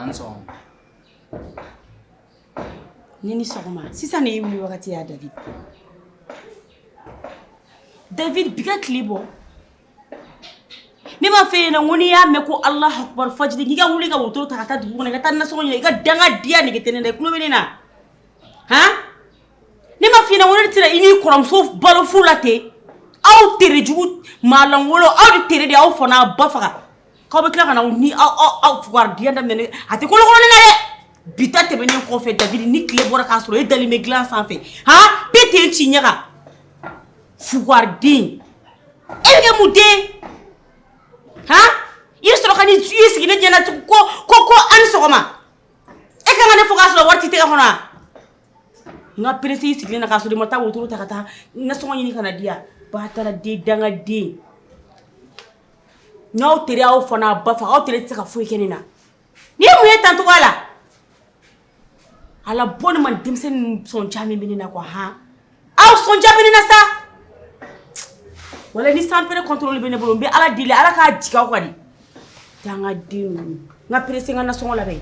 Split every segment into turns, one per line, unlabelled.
Ani sɔgɔma.
Ni ni sɔgɔma. Sisan de y'i wuli wagati ya David. David bi ka tile bɔ. Ne b'a f'e ɲɛna ko n'i y'a mɛn ko Alahu akubar fajiri k'i ka wuli ka wotoro ta ka taa dugu kɔnɔ i ka taa nasɔngɔ ɲini i ka danga diya nege tɛ ne na i tulo bɛ ne na han ne m'a f'i ɲɛna ko ne tɛna i n'i kɔrɔmuso balo fu la ten aw tere jugu maalankolon aw de tere de aw fa n'a ba faga k'aw bɛ tila ka na aw ni aw aw aw fugaridiya daminɛ ne a tɛ kolokolo ne na dɛ bi ta tɛmɛnen kɔfɛ David ni tile bɔra k'a sɔrɔ e dalen bɛ dilan sanfɛ han bɛɛ ten ci ɲɛ kan fugariden e bɛ kɛ mun den han i bɛ sɔrɔ ka n'i sigi ne ɲɛna tugun ko ko ko a ni sɔgɔma e kan ka ne fo k'a sɔrɔ wari t'i tɛgɛ kɔnɔ wa n ka perese i sigilen na k'a sɔrɔ i ma taa wotoro ta ka taa nasɔngɔ ɲini ka na di yan bataraden dangaden n'aw tere aw fa n'a ba faga aw tere tɛ se ka foyi kɛ ne na nin ye mun ye tan cogoya la ala bɔ ne ma denmisɛnnin sɔnja min bɛ ne na quoi han aw sɔnja bɛ ne na sa wala ni sanpere contrôle bɛ ne bolo n bɛ ala deli ala k'a jigin aw kan de dangaden ninnu n ka perese n ka nasɔngɔ labɛn.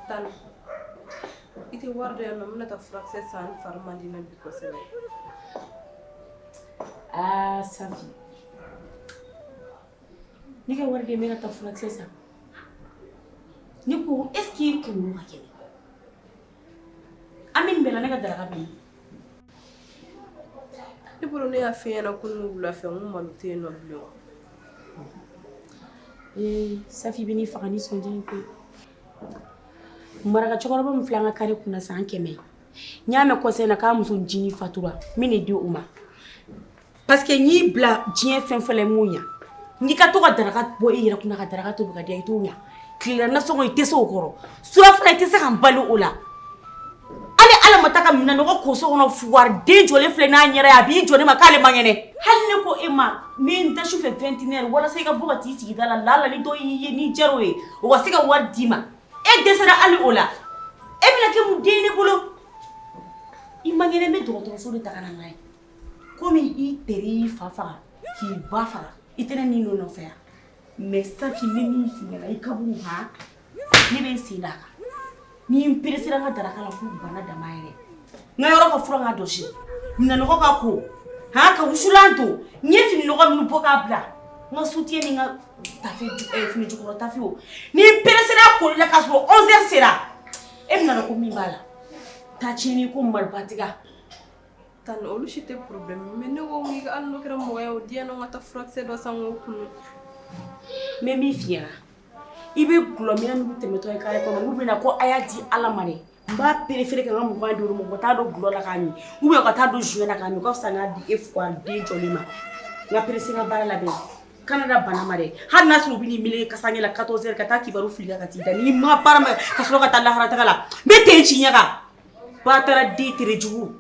Tan i tɛ wari di yan nɔ n bɛna taa furakisɛ san n fari man di n na bi kosɛbɛ.
Aa Safi ne ka wari de bɛ ka taa furakisɛ san ne ko est ce que i kunkolo ka kɛnɛ an bɛ nin bɛɛ la ne ka daraka bɛ yen.
Ne bolo ne y'a f'i ɲɛna kunun wula fɛ n ko malo tɛ yen nɔ bilen wa.
Ee Safi bɛ n'i faga ni sɔnja in koyi. Maraka cɛkɔrɔba min filɛ an ka kare kunna san 100 n y'a mɛn kɔsa in na k'a muso ncinin fatura n bɛ nin di o ma parce que n y'i bila diɲɛ fɛn fɛn la i m'o ɲa n'i ka to ka daraka bɔ i yɛrɛ kunna ka daraka tobi ka di yan i t'o ɲa tilela nasɔngɔ i tɛ se o kɔrɔ surafana i tɛ se ka n balo o la hali ala ma taa ka minɛnɔgɔ ko so kɔnɔ fugariden jɔlen filɛ n'a ɲɛda ye a b'i jɔ ne ma k'ale man kɛnɛ hali ne ko e ma n bɛ n da su fɛ 21 heures walasa i ka bɔ ka t'i sigi da la lala ni dɔ y'i ye n'i jar'o ye o ka se ka wari d'i ma e dɛsɛra hali o la e bɛna kɛ mun den ye ne bolo i man kɛnɛ n bɛ dɔgɔtɔrɔso de ta ka na n'a ye komi i teri y'i fa faga k'i ba faga i tɛ ne ni nɔ nɔfɛ yan mais Safi n bɛ min f'i ɲɛna i kaburu han ne bɛ n sen d'a kan ni n peresera n ka daraka la ko bana dama yɛrɛ n ka yɔrɔ ka furan ka dɔsi minɛnɔgɔ ka ko han ka wusulan don n ye fininɔgɔ minnu bɔ k'a bila n ka soutien ni n ka tafe fini jukɔrɔ tafew ni n peresera koli la k'a sɔrɔ 11 heures sera e bɛna dɔn ko min b'a la taa tiɲɛni ko maribatiga
Tan olu si tɛ problème mais ne ko k'i ka hali n'o kɛra mɔgɔ ye o di yan nɔ n ka taa furakisɛ dɔ san k'o kunu.
N bɛ min f'i ɲɛna i bɛ gulɔminɛ minnu tɛmɛtɔ ye kare kɔnɔ n'u bɛna ko a y'a di Ala ma dɛ n b'a préféré ka n ka 20 di olu ma u ka taa don gulɔ la k'a min ou bien u ka taa don joint na k'a min o ka fisa n k'a di e fugariden jɔlen ma n ka pressé n ka baara labɛn kana da bana ma dɛ hali n'a sɔrɔ u bɛ n'i meleke kasange la 14 heures ka taa kibaru fili ka t'i da n'i ma baara ma ka sɔrɔ ka taa lahara taga la n bɛ ten ci ɲɛ kan batara den tere jugu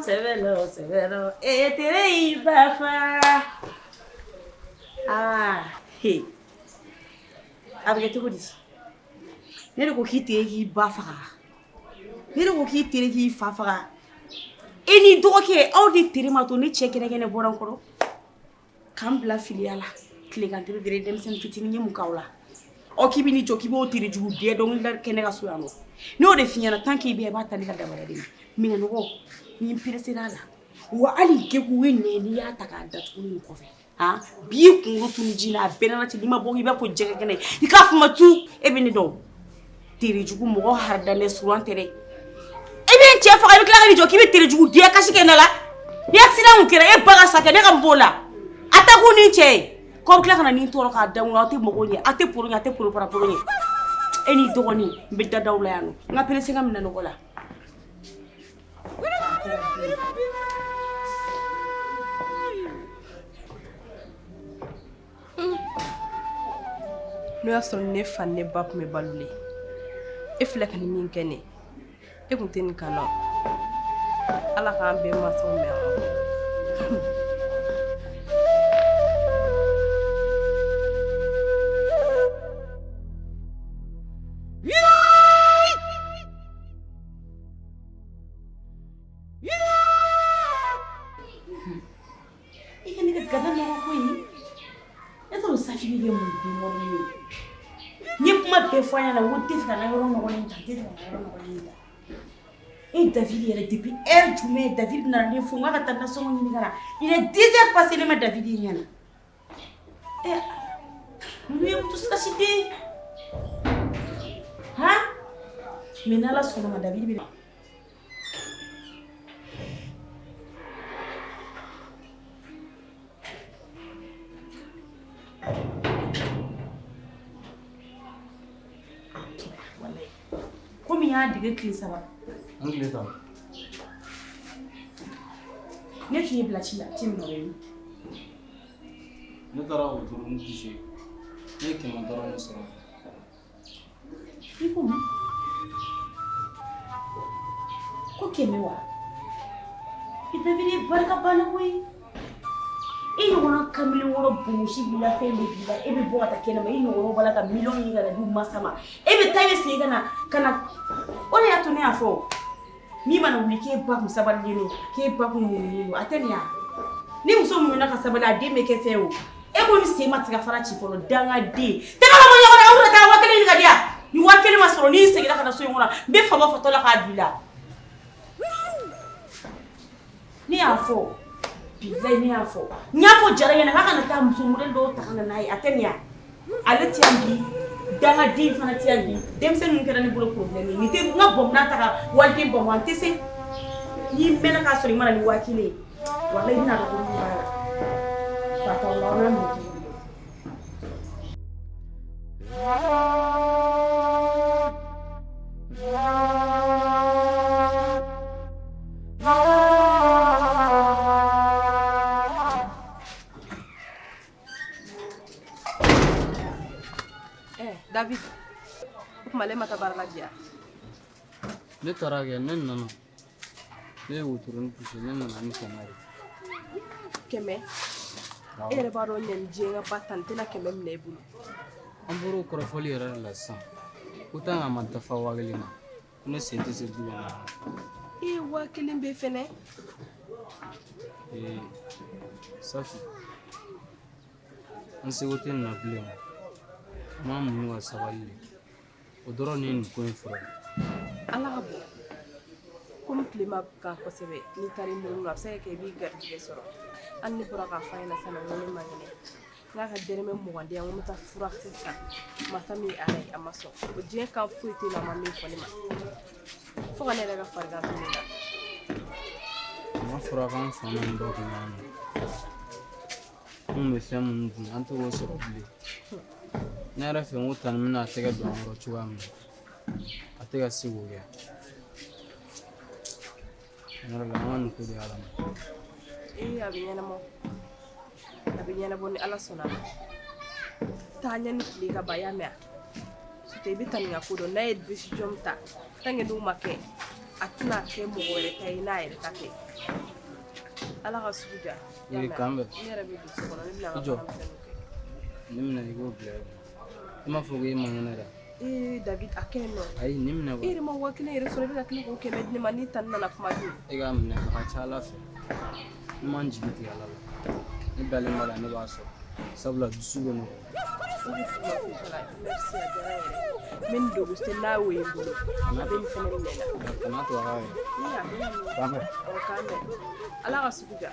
Sɛbɛlɔ sɛbɛlɔ e tere y'i ba fa. Aa he a bɛ kɛ cogo di? Ne de ko k'i teri k'i ba faga, ne de ko k'i teri k'i fa faga. E n'i dɔgɔkɛ aw de teri ma to ne cɛ kɛnɛ kɛnɛ bɔra n kɔrɔ k'an bila filiya la. Tilegan tere tere denmisɛnnin fitinin ye mun k'aw la? Ɔ k'i bɛ n'i jɔ k'i b'o teri jugu gɛn dɔnkilida kɛnɛ ka so yan nɔ. Ne y'o de f'i ɲɛna, tant k'i bɛ yan i b'a ta ne ka dabaliya de ma. Minɛnɔgɔ ni n peresera a la wa hali gegu ye nɛn n'i y'a ta k'a datugu nin kɔfɛ han b'i kunkolo tunu ji la a bɛɛ nana ci n'i ma bɔ i b'a fɔ jɛgɛ kɛnɛ i k'a fɔ ma tu e bɛ ne dɔn tere jugu mɔgɔ haridanɛ suran tɛ dɛ. E bɛ n cɛ faga i bɛ tila ka n'i jɔ k'i bɛ tere jugu diya kasi kɛ ne la. Ni accident kun kɛra e ba ka sa kɛ ne ka mun b'o la? A ta kun ni cɛ ye k'aw bɛ tila ka na nin tɔɔrɔ k'a da n kun aw tɛ mɔgɔw ɲɛ aw tɛ poro ɲɛ aw tɛ poro para poro ɲɛ. E n'i dɔgɔnin n bɛ da daw la yan nɔ n ka perese ka minɛnɔgɔ la.
N'o y'a sɔrɔ ne fa ni ne ba tun bɛ balo le e filɛ ka nin min kɛ ne e tun tɛ nin kan na ala k'an bɛɛ mansaw mɛn an kɔrɔ.
David ye mun den mɔdɛli ye? N ye kuma bɛɛ fɔ a ɲɛna, n ko n tɛ fɛ ka n ka yɔrɔ nɔgɔlen ta, n tɛ fɛ ka n ka yɔrɔ nɔgɔlen ta. E David yɛrɛ, depuis heure jumɛn David nana ne fo n k'a ka taa nasɔngɔ ɲini ka na? Il est 10 heures passé, ne ma David ye ɲɛ na. E ninnu ye dusukasiden ye han. Mais n'Ala sɔnna ma, David bɛ na. Komi n y'a dege tile 3.
An tile saba.
Ne tun ye bila ci la, ci min na o ye
Ne taara wotoro boucher, ne ye 100 dɔrɔn de sɔrɔ.
I ko mun? Ko 100 wa? I David ye barika banna koyi. E ɲɔgɔnna kamalen wɔɔrɔ bonbosi b'i la, fɛn bɛɛ b'i la, e bɛ bɔ ka taa kɛnɛma, e ɲɔgɔnnaw b'a la ka miliyɔn ɲini ka na di u mansa ma. E bɛ taa, e bɛ segin ka na ka na. O de y'a to ne y'a fɔ, n'i mana wuli k'e ba kun sabalilen don, k'e ba kun muɲunen don, a tɛ nin ya. Ni muso muɲuna ka sabali, a den bɛ kɛ fɛn o. E ko ni sen ma tigɛ fara ci fɔlɔ, dangaden. Tɛgɛ ka bɔ ɲɔgɔn na, aw bɛna taa 1000 ɲini ka di yan. Ni 1000 ma sɔrɔ, n'i seginna ka na so in kɔnɔ, n bɛ fama fatɔ la k'a bila i la. Ne y'a fɔ, bilayi ne y'a fɔ. N y'a fɔ Jara ɲɛna k'a kana taa muso modèle dɔw ta ka na n'a ye, a tɛ nin ya. Ale tɛ yan bi, dangaden fana tɛ yan bi. Denmisɛnnin ninnu kɛra ne bolo problème ye. Nin tɛ n ka bɔnbɔn ta ka waliden bɔnbɔn, n tɛ se. N'i mɛnna k'a sɔrɔ i ma na ni 1000 ye, walayi i bɛna dɔn ko min b'a la. Fatɔ la, n'a minɛ cogo di?
David, o tuma ale ma taa baara la bi yan?
Ne taara kɛ, ne nana. Ne ye wotoro poussé, ne nana ni 100 ye.
100? E yɛrɛ b'a dɔn ɲani diɲɛ ka ba tan, n tɛna 100 minɛ i bolo.
An bɔra o kɔrɔfɔli yɛrɛ de la sisan. Ko tant a ma dafa 1000 na, ko ne sen tɛ se du kɔnɔ.
E ye 1000 bɛɛ fɛnɛ?
Ee, Safi, an seko tɛ nin na bilen. An b'an muɲu ka sabali de. O dɔrɔn de ye nin ko in fura ye.
Ala ka bon. Komi tile ma gan kosɛbɛ, n'i taara i munumunu, a bɛ se ka kɛ i b'i garijɛgɛ sɔrɔ. Hali ne bɔra k'a fɔ a ɲɛna sisan nɔ, ko ne man kɛnɛ. N k'a ka dɛrɛmɛ 20 di yan, n ko n bɛ taa furakisɛ san. Masa min ye Ala ye, a ma sɔn. O diɲɛ kan foyi tɛ yen nɔ, a ma min fɔ ne ma. Fo ka ne yɛrɛ ka farigan to ne la.
N'a fɔra k'an fa n'an ba kun y'an minɛ, n kun bɛ fɛn minnu dun, an tɛ k'o sɔrɔ bilen. Ne yɛrɛ fɛ, n ko tani bɛna a tɛgɛ don an kɔrɔ cogoya min na, a tɛ ka se k'o kɛ. Tiɲɛ yɛrɛ la, an ka nin ko de Ala ma.
Ee, a bɛ ɲɛnabɔ. A bɛ ɲɛnabɔ ni Ala sɔnna a ma. Taa ɲɛ ni tile ka ban, y'a mɛn wa? Surtout i bɛ tani ka ko dɔn, n'a ye décision min ta, tant que n'o ma kɛ, a tɛna kɛ mɔgɔ wɛrɛ ta ye n'a yɛrɛ ta tɛ. Ala ka sugu diya.
Ee, k'an bɛn.
Ne yɛrɛ bɛ don so kɔnɔ, ne bɛna n ka
I jɔ.
baara misɛnninw kɛ.
Nin minɛ, i k'o bila i kun. I m'a fɔ k'e man kɛnɛ dɛ.
Ee David, a kɛ yen nɔ.
Ayi, nin minɛ
E
kɔni.
yɛrɛ ma 1000 yɛrɛ sɔrɔ, i bɛ ka tila k'o 100 di ne ma, ni tani nana kuma dun.
E k'a minɛ, a ka ca Ala fɛ. Ne ma n jigi tigɛ Ala la. Ne dalen b'a la, ne b'a sɔrɔ. Sabula dusu bɛ ne kɔnɔ.
O bɛ furu la foyi t'a la. Merci, a diyara n yɛrɛ. N bɛ nin dogo se n'a y'o ye n bolo. A bɛ nin fɛnɛ minɛ n na.
Kana to a ka yɛrɛ.
Ee, a bɛ na minɛ.
K'an bɛn.
Ɔ, k'an bɛn. Ala ka sugu diya.